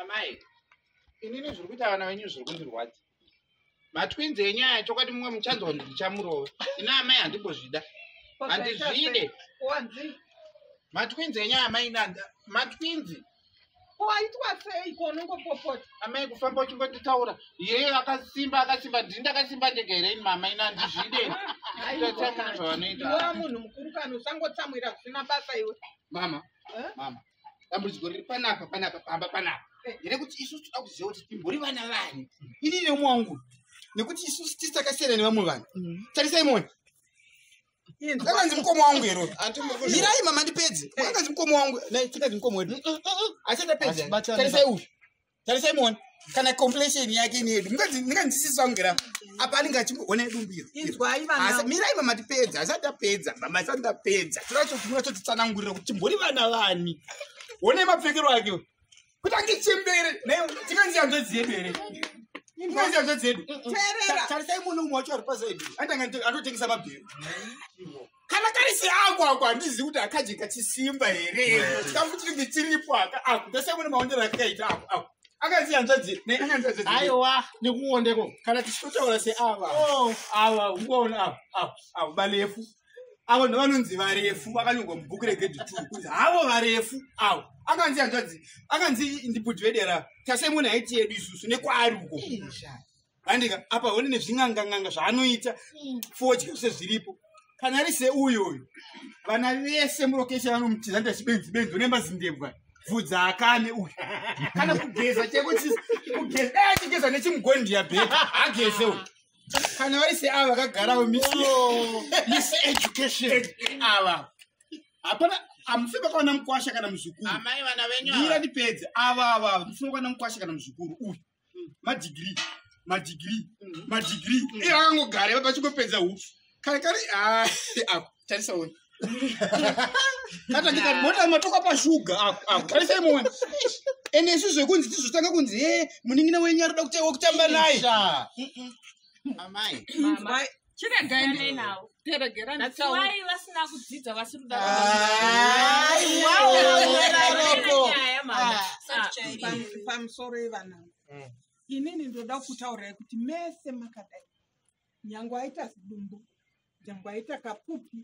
Amai, inini zviri kuita vana venyu zviri kundirwadza. Matwinzi enyu aya, chokwadi mumwe muchanzwa kuti ndichamurova. Ini amai handimbozvida, handizvide. Wanzi Matwinzi enyu aya, amai, ini matwinzi. Waitwa sei ko unongopopota? Amai, kufamba uchingonditaura yeye akasimba, akasimba, ndini ndakasimba ndega here ini? Mama, ini handizvide. Tatsamuna zvavanoita. Iwe munhu mukuru kana usangotsamwira zvisina basa iwe. Mama. Eh? Mama, dambudziko riri panapa pamba panapa Eh. nderekuti isusu toda kuziva kuti timbori vana vani, inini nemwe wangu, nekuti isusu tisi takasiyana nevamwe vanhu. Tarisai muone. Inzwa. Akanzi mukoma wangu here? Anti muri kuzvi- Mirai mama, ndipedze. Akanzi mukoma wangu, tinganzi mukoma wedu asi atapedza. Asi Tarisai uyu, tarisai muone kana complexion yake neyedu. Ndinganzi wangu here apa anenge achimboona dumbiro. Inzwai vana. Asi mirai mama, tipedza, asati tapedza mama, asati tapedza. Toda totitsanangurira kuti timbori vana vani. One mapfekero ake kuti ange chembere, tinganzi hanzvadzi yedu here? Tinganzi hanzvadzi yedu? Teerera. Tarisai muone umwe wacho ari pasaidi, andanga atotengesa mabhero. Kana kari seako ako, handizivi kuti akadye kachisimba here, chikafu chinenge chiripo aka ako. Tarisai muone maondero akakaita ako ako. Akanzi hanzvadzi, akanzi hanzvadzi yedu. Aiwa, nekuondeko. Kana tichitotaura seava ava, ungoona ava ava ava varefu avo, ndovanonzi varefu, vakanyorwa mubhuku regrade 2 kunzi havo varefu avo. Akanzi hanzvadzi, akanzi ndibhudhi vedera. Tasai munhu aiti yedu isusu nekwaari uko, handika apa hone nezving'angang'anga zvaanoita, fodya zvese zviripo. Kana ari seuyoyo, vana vese murokesha vanomutiza, nda chibenzi benzi, unemba zindebwa, bvudza akame uyu, kana kugeza cheko kugeza, dai achigeza nechimugondiya bheta ageze uyu. Kana vari seava vakagarawo, Miss Education. Ava hapana, hamufi makaona mukwasha kana muzukuru. Amai, vana venyu Mira, ava. ndipedze. Ava mufi makaona mukwasha kana muzukuru uyu, madigiri, madigiri, madigiri, iye akangogara pachingopedza hupfu. Kana kari ako, tarisa uyu, katangika matoka pashuga ako ako. Tarisai muone. Ende isu zvekunzi tizotanga kunzi ye munin'ina wenyu arikuda kutamba naye. Sha. Amai. Inzwai. Chiregai. Siyanai nawo. Teregera That's nditaure. why vasina kudzidza, vasiri kuda. Aiwa. Nyaya, mama. Ah. Pamusoro yevana, inini ndoda kutaurirai kuti mese makadai, nyangwe aita zidumbu, nyangwe aita kapupi,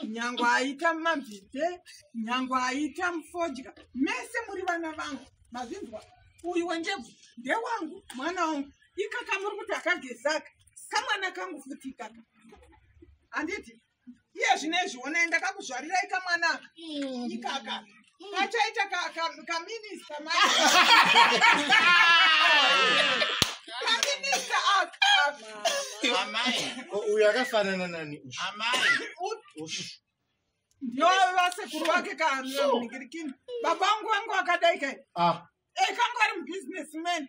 nyangwe aita mamvite, nyangwe aita mufodya, mese muri vana vangu. Mazvinzwa? Uyu wendebvu ndewangu, mwana wangu. Ikaka muri kuti akagezaka kamwana kangu futi ikaka, handiti? Iye zvinezvi onai, ndakakuzvarirai kamwana aka. Ikaka kachaita kaminista, kaminista aka aka. Amai. Uyu akafanana nani? Amai. Ndio vasekuru vake kaningirikini, baba vangu vangu akadai kai. Ah. Kangu ari mubusinessman.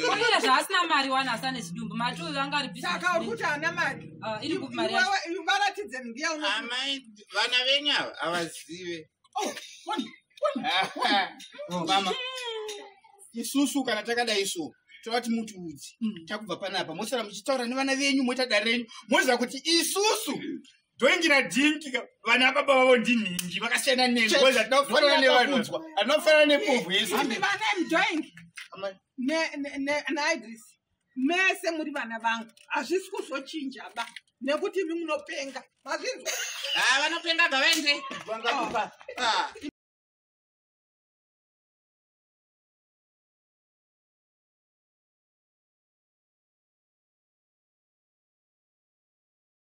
Koita zvaasina mari wana asane zidumbu, mati uyu anga ari. Saka uri kuti haana mari? Ah, iri kupi mari yacho? Iwewe, varatidze ndiya uno. Amai, vana venyu ava havazive. Mama, isusu kana takadai so, toda kuti mutiudzi takubva panapa, mosara muchitaura nevana venyu, moita dare renyu, moziva kuti isusu dhoingi nadhingi, vana baba vavo ndinhingi, vakasiyana nemi, because hatina kufanana nevanhu, hatina kufanana nepovhu yese. Handi vana emudoing naIdris, mese muri vana vangu, hazvisi kuzochinja ba nekuti imi munopenga. Mazvinzwa? Ah, vanopenga gavaende. Ah.